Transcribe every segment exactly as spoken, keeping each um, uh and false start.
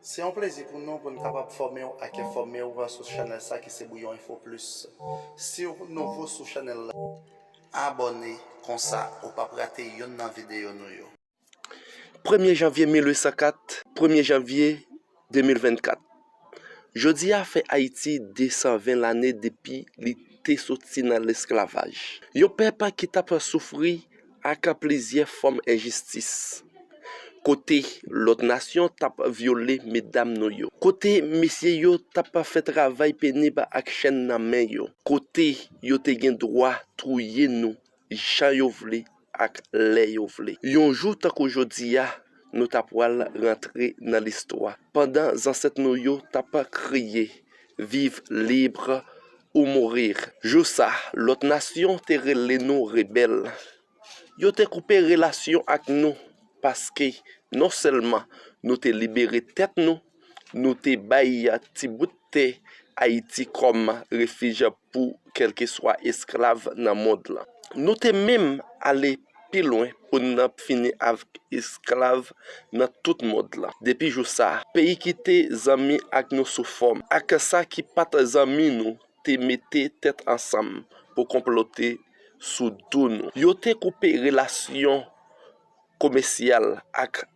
Se yon plezi pou nou pou n kapab fòme w ak enfòme w sou chanèl sa ki se Bouyon Info Plus. Si w nouvo sou chanèl la, abòne, konsa ou p ap rate youn nan videyo nou yo. Premye janvye mil uit san kat, premye janvye de mil vennkat. Jodi a fè Ayiti de san ven lane depi li te soti nan lesklavaj. Yon pèp ki t ap soufri ak plizyè fòm enjistis. Kote lòt nasyon t ap vyole medam nou yo. Kote mesye yo t ap fè travay penib ak chèn nan men yo. Kote yo te gen dwa touye nou jan yo vle ak lè yo vle. Yon jou tankou jodi a, nou ta pral rantre nan listwa. Pandan zansèt nou yo t ap kriye, "Viv libre ou mourir." Jou sa, lòt nasyon te rele nou rebèl. Yo te koupe relasyon ak nou, paske non sèlman nou te libere tèt nou, nou te bay ti bout tè Ayiti kòm refij pou kèlkeswa esklav nan mond lan. Nou te menm ale pi lwen pou n fini avèk esklav nan tout mond lan. Depi jou sa, peyi ki te zanmi ak nou sou fòm, ak sa ki pa t zanmi nou, te mete tèt ansanm pou konplote sou do nou. Yo te koupe relasyon komèsyal ak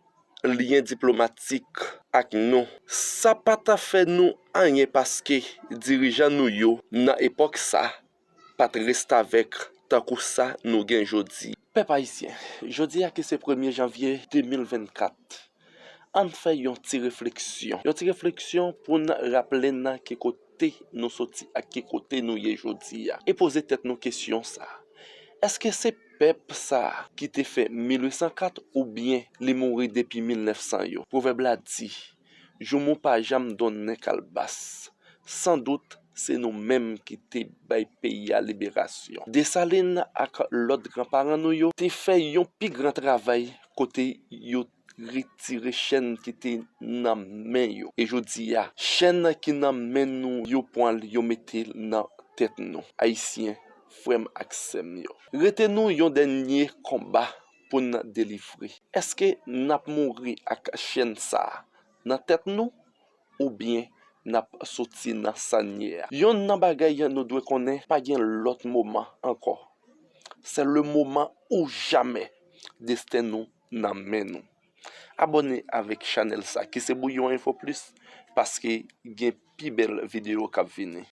lyen diplomatik ak nou. Sa pa ta fè nou anyen paske dirijan nou yo nan epòk sa pa t restavèk tankou sa nou gen jodi. Pèp ayisyen, jodi a ki se premye janvye de mil vennkat, ann fè yon ti refleksyon. Yon ti refleksyon pou n raple n ki kote nou soti ak ki kote nou ye jodi a. E poze tèt nou kesyon sa. Èske se pèp sa ki te fè mil uit san kat oubyen li mouri depi mil nèf san yo? Pwovèb la di, "Joumou pa janm donnen kalbas." Sandout, se nou menm ki te bay peyi a liberasyon. Desalin ak lòt granparan nou yo te fè yon pi gran travay kote yo retire chèn ki te nan men yo. E jodi a, chèn ki nan men nou yo pran l, yo mete l nan tèt nou. Ayisyen, frè m ak sè m yo, rete nou yon dènye konba pou n delivre. Èske n ap mouri ak chèn sa a nan tèt nou, oubyen n ap soti nan sa n ye a? Yonn nan bagay nou dwe konnen, pa gen lòt moman ankò. Se le moman ou jamè. Desten nou nan men nou. Abòne avèk chanèl sa ki se Bouyon Info Plus, paske gen pi bèl videyo k ap vini.